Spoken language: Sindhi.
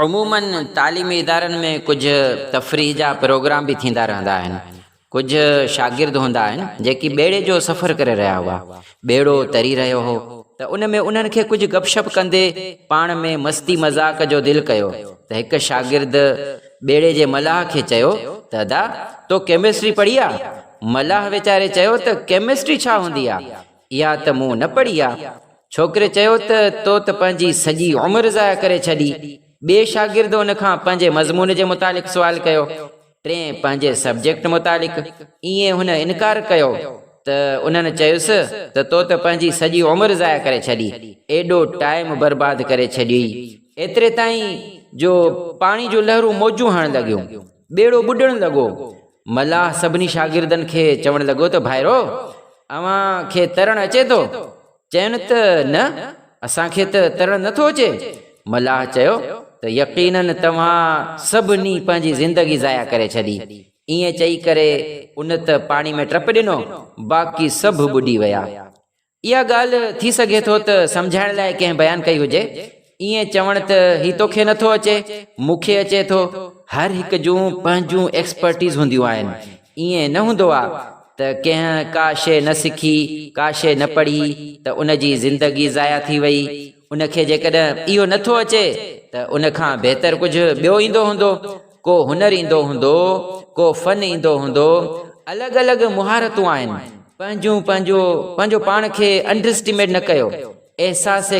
عموماً تعليمي ادارن ۾ ڪجهه تفريح جا پروگرام به ٿيندا رهندا آهن. ڪجهه شاگرد هوندا آهن جيڪي ٻيڙي جو سفر ڪري رهيا هئا. ٻيڙو تري رهيو هو ته ان ۾ انهن کي ڪجهه گپ شپ ڪندي پاڻ ۾ مستي مذاق جو دل ڪيو ته هڪ شاگرد ٻيڙي جي ملاح کي چيو ته ادا تو ڪيمسٽري پڙهي آ؟ ملاح ويچاري چيو ته ڪيمسٽري ڇا هوندي آ؟ اها ته مون نه پڙهي آ. ڇوڪري چيو ته تو ته پنهنجي سڄي عمر ضايع ڪري ڇڏي. ٻئي شاگرد ان کان پنهنجي مضمون جي متعلق سوال ڪيو. ٽئين پنهنجي سبجيڪٽ متعلق. ائين هن انڪار ڪيو ته انهن چيس ته تو ته پنهنجي سڄي عمر ضايع ڪري ڇڏي. ايڏو ٽائيم برباد ڪري ڇڏيئي. ايتري تائين جو پاڻي جون لهرون موجون هڻڻ لڳيون. ٻيڙو ٻڏڻ لڳو. ملاح سڀني شاگردن کي چوڻ لڳو ته ڀائرو! اوهان کي ترڻ اچي ٿو؟ چين ته نه، اسان کي ته ترڻ نه ٿو اچي. ملاح چيو ته يقيناً توهان سڀني پنهنجي زندگي ضايع ڪري ڇڏي. ائين چئي ڪري ان ته پاڻي ۾ ٽپ ڏنو، باقي سڀ ٻڏي ويا. اها ڳالهه ٿي سگهي ٿو ته سمجهائڻ لاء ڪنهن بيان ڪئي هجي. ائين چوڻ ته هي توکي نٿو اچي، مون کي اچي ٿو. هر هڪ جون پنهنجون ايڪسپرٽيز هونديون آهن. ائين نه هوندو آ ته ڪنهن ڪا شيء نه سکي، ڪا شيء نه پڙهي ته ان جي زندگي ضايع ٿي وئي. ان کي جيڪڏهن اهو نٿو اچي ته ان کان بهتر ڪجهه ٻيو ايندو هوندو. ڪو هنر ايندو هوندو، ڪو فن ايندو هوندو، الڳ الڳ مهارتون آهن، پنهنجون پنهنجو پنهنجو پاڻ کي انڊر اسٽيميٽ نه ڪيو، احساس.